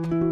Tonga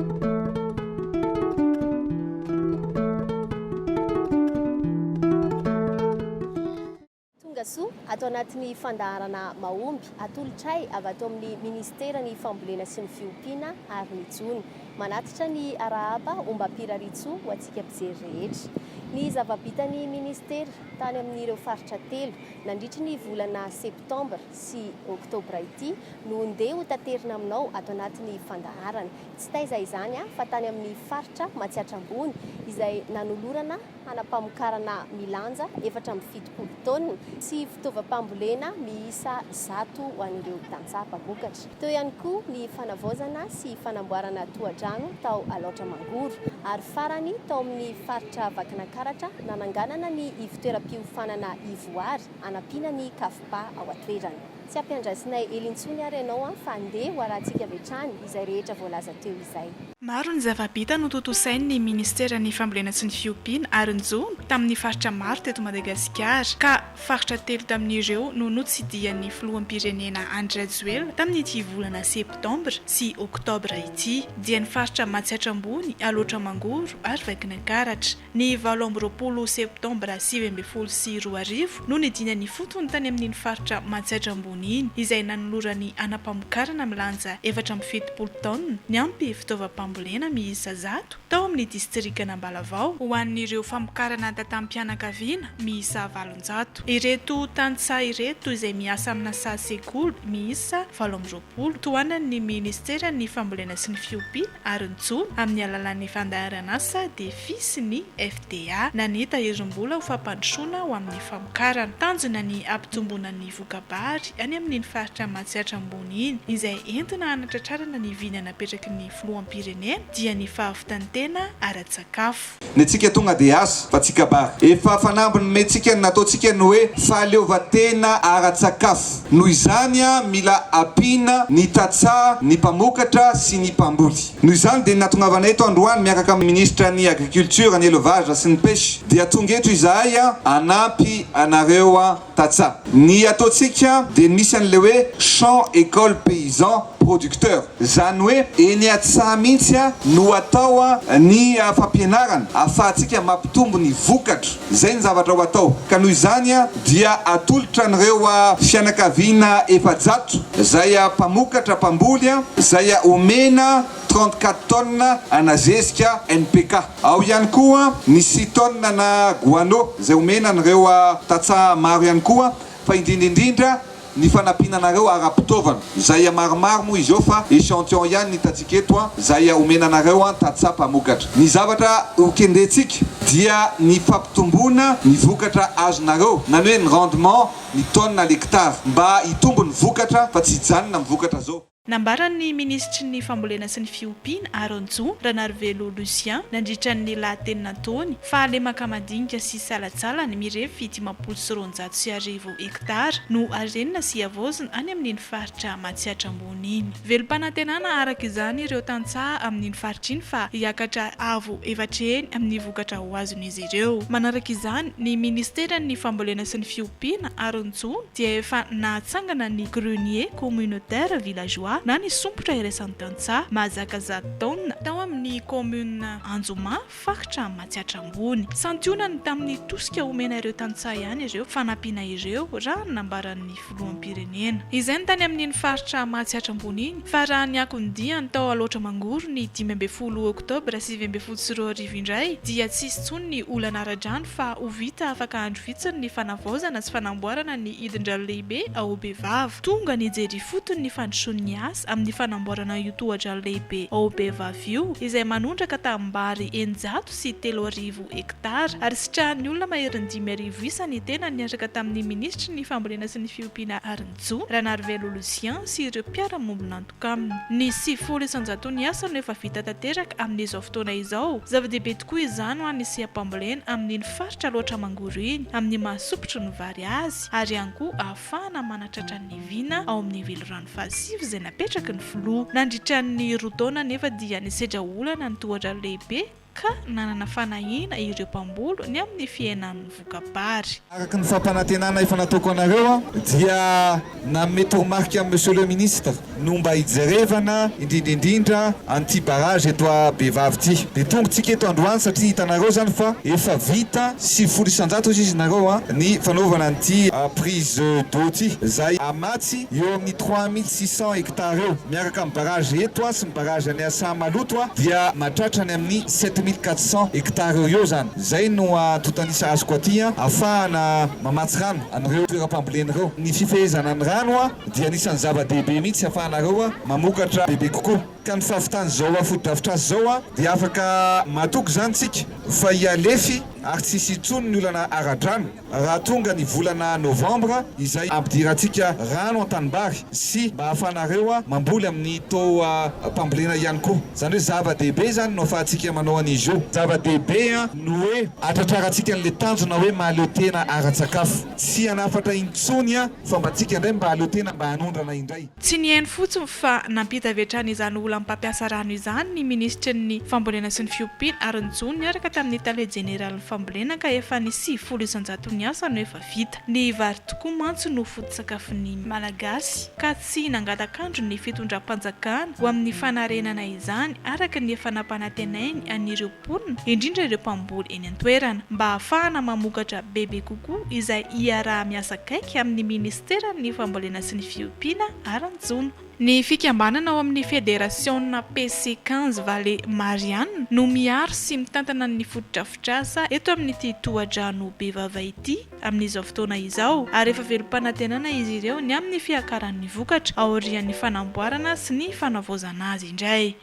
soa ato anatin'ny fandaharana mahomby atolotray avy ato amin'ny Ministeran'ny Fambolena sy ny Fiompiana ary ny Jono. Manatitra ny arahaba ombam-pirariantsoa ho antsika mpijery rehetra. Ny zava-bitan'ny Ministera tany amin'ireo faritra telo nandritry ny volana septambra sy oktobra ity no ndeha ho taterina aminao ato anatin'ny fandaharana. Tsy taiza izany fa tany amin'ny faritra Matsiatra Ambony izay nanolorana hanam-pamokarana milanja 74 taonina sy fitaovam-pambolena miisa 100 ho an'ireo tantsaha mpamokatra. Teo ihany koa ny fanavaozana sy fanamboarana tohadrano tao Alaotra Mangoro ary farany tao amin'ny faritra Vakinankaratra nananganana ny ivotoeram-piofanana Ivoary hanampiana ny CAFPA ao an-toerana. Tsy ampiandrasinay ela intsony ary ianao an fa ndeha ho arahantsika avy hatrany izay rehetra voalaza teo izay. Maro ny zava-bita notontosain'ny Ministeran'ny Fambolena sy ny Fiompiana ary ny Jono tamin'ny faritra maro teto Madagasikara, ka faritra telo tamin'ireo no notsidihan'ny Filoham-pirenena Andry Rajoelina tamin'ity volana septambra sy oktobra ity, dia ny faritra Matsiatra Ambony, Alaotra Mangoro ary Vakinankaratra. Ny 28 septambra 2019 no nidinany ifotony tany amin'iny faritra Matsiatra Ambony iny, izay nanolorany anam-pamokarana milanja 74 taonina niampy fitaovam-pambolena miisa 100 tao amin'ny distrikan'Ambalavao, ho an'ireo famokarana tantam-pianakaviana miisa 800. Ireto tantsaha ireto izay miasa amina saha sekoly miisa 28, tohanan'ny minisiteran'ny Fambolena sy ny Fiompiana, ary ny jono amin'ny alalan'ny fandaharanasa Defi sy ny FDA na ny tahirim-bola ho fampandrosoana ho amin'ny famokarana. Tanjona ny hampitomboana ny voka-bary any amin'iny faritra Matsiatra Ambony iny, izay entina hanatratrarana ny vina napetraky ny filoham-pirenena dia ny fahavitan-tena ara-tsakafo. Ny antsika tonga dia asa fa tsy kabary. Efa fanamby nomentsika ny nataontsika ny hoe fahaleovantena ara-tsakafo. Noho izany mila ampiana ny tantsaha, ny mpamokatra sy ny mpamboly. Noho izany dia ny nahatongavanay eto androany miaraka amin'ny minisitra ny agriculture, ny élevage sy ny pêche dia tonga eto izahay hanampy anareo tantsaha. Ny ataontsika dia misy an'ilay hoe champ école paysan producteur, izany hoe eny an-tsaha mihitsy no atao ny fampianarana ahafahantsika mampitombo ny vokatra, izay ny zavatra ho atao. Ka noho izany dia atolotra an'ireo fianakaviana 400 izay mpamokatra, mpamboly, izay omena 34 tonnes ana zezika NPK. Ao ihany koa ny six tonnes ana guano izay omena an'ireo tantsaha maro ihany koa fa indrindra indrindra ny fanampiana anareo ara-pitaovana izay maromaro moa izy eo fa echantillon ihany ny hitantsika eto izay omena anareo tantsaha mpamokatra. Ny zavatra ho kendrentsika dia ny fampitomboana ny vokatra azonareo na ny hoe ny rendement ny tonnes à l'hectare mba hitombo ny vokatra fa tsy hijanona amin'ny vokatra zao. Nambaran'ny minisitry ny Fambolena sy ny Fiompiana ary ny Jono, Ranarivelo Lucien, nandritra ny lahateny nataony, fa lemaka madinika sy salantsalany mirefy 1250 hektara no harenina sy havaozina any amin'iny faritra Matsiatra Ambony iny. Velom-panantenana araka izany ireo tantsaha amin'iny faritra iny fa hiakatra avo efatra heny amin'ny vokatra ho azon'izy ireo. Manaraka izany, ny minisiteran'ny Fambolena sy ny Fiompiana ary ny Jono, dia efa nahatsangana ny grenier communautaire villageois na ny sompitra iraisan'ny tantsaha mahazaka 100 taonina tao amin'ny commune Anjoma, faritra Matsiatra Ambony. Santionany tamin'ny tosika omena ireo tantsaha ihany ireo fanampiana ireo raha ny nambaran'ny filoham-pirenena. Izay ny tany amin'iny faritra Matsiatra Ambony iny fa raha ny akon'ny diany tao Alaotra Mangoro ny 15 oktobra 2019 indray dia tsy hisy intsony ny olana ara-drano fa ho vita afaka andro vitsy ny fanavaozana sy fanamboarana ny hidin-drano lehibe ao Bevava. Tonga nijery ifotony ny fandrosoan'ny asa amin'ny fanamboarana io tohadrano lehibe ao Bevava io, izay manondraka tanimbary 3600 hektara, ary sitrahan'ny olona maherin'ny 5000 isa ny tenany niaraka tamin'ny minisitry ny Fambolena sy ny Fiompiana ary ny Jono, Ranarivelo Lucien sy ireo mpiara-mombon'antoka. Aminy. Ny 90 isan-jaton'ny asa no efa vita tanteraka amin'izao fotoana izao. Zava-dehibe tokoa izany ho an'ny seha-pambolena amin'iny faritra Alaotra Mangoro iny, amin'ny maha sompitry ny vary azy, ary ihany koa ahafahana manatratra ny vina ao amin'ny velirano fahasivy izay napetraky ny filoha. Nandritra ny roa taona anefa dia nisedra olana ny tohadrano lehibe. ka nanana fanahiana ireo mpamboly ny amin'ny fihenan'ny voka-bary. Araka ny fampanantenana efa nataoko anareo dia nanome toromarika an'i Monsieur le Ministre no mba hijerevana indrindra indrindra an'ity barrage eto Bevavy ity. Dia tonga tsika eto androany satria hitanareo izany fa efa vita 90% hozy izy nareo ny fanaovana an'ity prise d'eau ity izay hamatsy eo amin'ny 3600 hectares eo miaraka amin'ny barrage eto sy ny barrage any Sahamaloto dia mahatratra any amin'ny 7400 hectares eo eo izany. Izay no antontan'isa azoko aty ahafahana mamatsy rano an'ireo toeram-pambolena ireo. Ny fifehezana ny rano dia anisan'ny zava-dehibe mihitsy ahafahanareo mamokatra bebe kokoa. Ka ny fahavitan'izao fotodrafitrasa izao dia afaka matoky izany isika fa hihalefy ary tsy hisy intsony ny olana ara-drano raha tonga ny volana novambra izay hampidirantsika rano an-tanimbary sy mba ahafahanareo mamboly amin'ny taom-pambolena ihany koa. Izany hoe zava-dehibe izany no ahafahantsika manao an'izy io. Zava-dehibe no hoe hatratrarantsika an'ilay tanjona hoe mahaleo tena ara-tsakafo. Tsy hanafatra intsony fa mba tsika indray mba hahaleo tena mba hanondrana indray. Tsy nihaino fotsiny fa nampita avy hatrany izany olan'ny mpampiasa rano izany ny minisitry ny Fambolena sy ny Fiompiana ary ny Jono niaraka tamin'ny tale jeneralin'ny Fambolena ka efa ny 90 isan-jaton'ny asa no efa vita. Ny vary tokoa mantsy no foto-tsakafon'ny Malagasy ka tsy nangatak'andro ny fitondram-panjakana ho amin'ny fanarenana izany araka ny efa nampanantenainy an'ireo mponina, indrindra ireo mpamboly eny an-toerana, mba hahafahana mamokatra bebe kokoa izay iaraha-miasa akaiky amin'ny minisiteran'ny Fambolena sy ny Fiompiana ary ny Jono. Ny fikambanana ao amin'ny federasiona PC 15 Vallée Marianne no miaro sy mitantana ny fotodrafitrasa eto amin'ity tohadrano Bevava ity amin'izao fotoana izao ary efa velom-panantenana izy ireo ny amin'ny fiakaran'ny vokatra aorian'ny fanamboarana sy ny fanavaozana azy indray.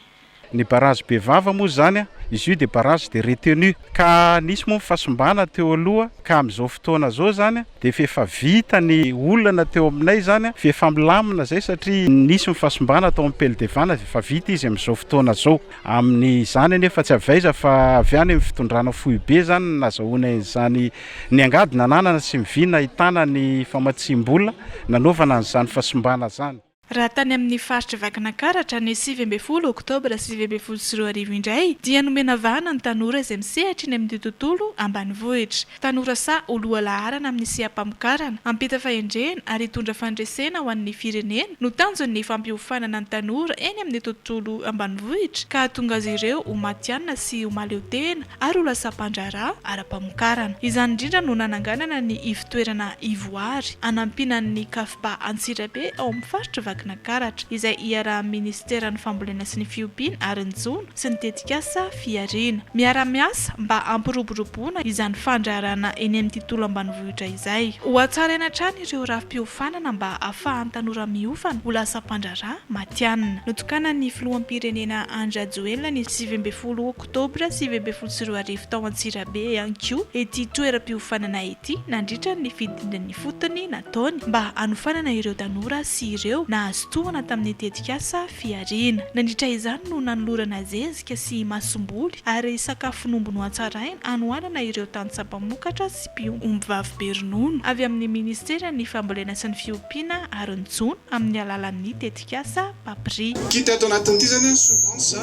Ny barrage Bevava moa izany, izy io dia barrage de retenue ka nisy moa ny fahasimbana teo aloha ka amin'izao fotoana izao izany dia efa efa vita ny olana teo aminay izany fa efa milamina izay satria nisy ny fahasimbana tao amin'ny Peldevana dia efa vita izy amin'izao fotoana izao. Amin'izany anefa tsy avy aiza fa avy any amin'ny fitondrana foibe izany no nazahoana an'izany ny angady nananana sy ny vy nahitana ny famatsiam-bola nanaovana an'izany fahasimbana izany. Raha tany amin'ny faritr'i Vakinankaratra, ny 19 oktobra 2019 indray, dia nomena vahana ny tanora izay misehatra eny amin'ny tontolo ambanivohitra. Tanora sahy ho lohalaharana amin'ny seha-pamokarana, hampita fahendrena ary hitondra fandresena ho an'ny firenena no tanjon'ny fampiofanana ny tanora eny amin'ny tontolo ambanivohitra ka hahatonga azy ireo ho matihanina sy ho mahaleotena ary ho lasa mpandraharaha ara-pamokarana. Izany indrindra no nananganana ny ivotoerana Ivoary, hanampiana ny Cafpa Antsirabe ao amin'ny faritr'i Vakinankaratra, izay iarahan'ny Minisiteran'ny Fambolena sy ny Fiompiana ary ny Jono sy ny tetikasa Fihariana. Miara-miasa mba hampiroboroboana izany fandraharahana eny amin'ny tontolo ambanivohitra izay. Hohatsaraina hatrany ireo rafi-piofanana mba hahafahan'ny tanora miofana ho lasa mpandraharaha matihanina. Notokanan'ny Filoham-pirenena Andry Rajoelina ny 19 Oktobra 2019 tao Antsirabe ihany koa ity toeram-piofanana ity nandritra ny fidinana ifotony nataony mba hanofanana ireo tanora sy ireo nahazo tohana tamin'ny tetikasa Fihariana. Nandritra izany no nanolorana zezika sy masomboly ary sakafon'omby nohatsaraina hanohanana ireo tantsaha mpamokatra sy mpiompy ombivavy be ronono avy amin'ny Ministeran'ny Fambolena sy ny Fiompiana ary ny Jono amin'ny alalan'ny tetikasa Papri. Kit ato anatin'ity zany an, semence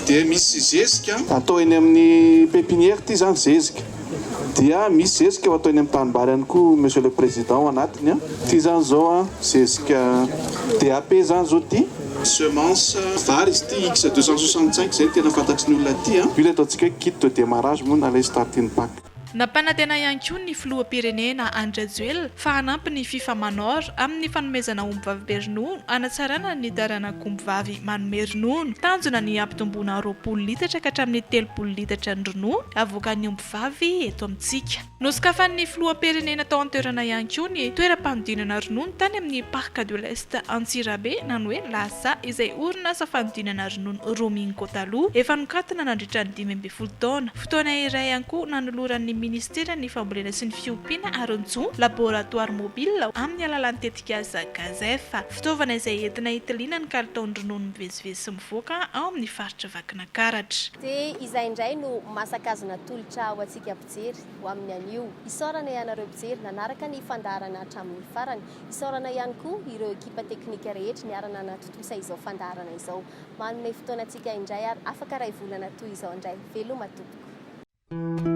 dia misy zezika. Atao eny amin'ny pépinière ity zany zezika. Dia misy zezika ho atao eny amin'ny tanimbary ihany koa Monsieur le Président ao anatiny an. Ity zany zao an, zezika DAP zany zao ity. Semence vary izy ity, X 265 izay no tena fantatry ny olona aty an. Io ilay ataontsika hoe kit de démarrage moa na ilay starting pack. Nampanantena ihany koa ny filoham-pirenena Andry Rajoelina fa hanampy ny Fifa Manor amin'ny fanomezana ombivavy be ronono hanatsarana ny taranak'ombivavy manome ronono. Tanjona ny hampitomboana 20 litatra ka hatramin'ny 30 litatra ny ronono avoakan'ny ombivavy eto amintsika. Nosokafan'ny filoham-pirenena tao an-toerana ihany koa ny toeram-panodinana ronono tany amin'ny Parc de l'Est Antsirabe na ny hoe Lasa izay orinasa fanodinana ronono Romingo taloha efa nokatona nandritra ny 15 taona. Fotoana iray ihany koa nanoloran'ny. Ministeran'ny Fambolena sy ny Fiompiana ary ny Jono, laboratoire mobile amin'ny alalan'ny tetikasa Gazef. Fitaovana izay entina hitiliana ny kalitaon'ny ronono mivezivezy sy mivoaka ao amin'ny faritra Vakinankaratra. Dia izay indray no masaka azo natolotra ho antsika mpijery ho amin'ny anio. Isaorana ianareo mpijery nanaraka ny fandaharana hatramin'ny farany. Isaorana ihany koa ireo ekipa teknika rehetra niara-nanatontosa izao fandaharana izao. Manome fotoana antsika indray ary afaka iray volana toy izao indray. Veloma tompoko.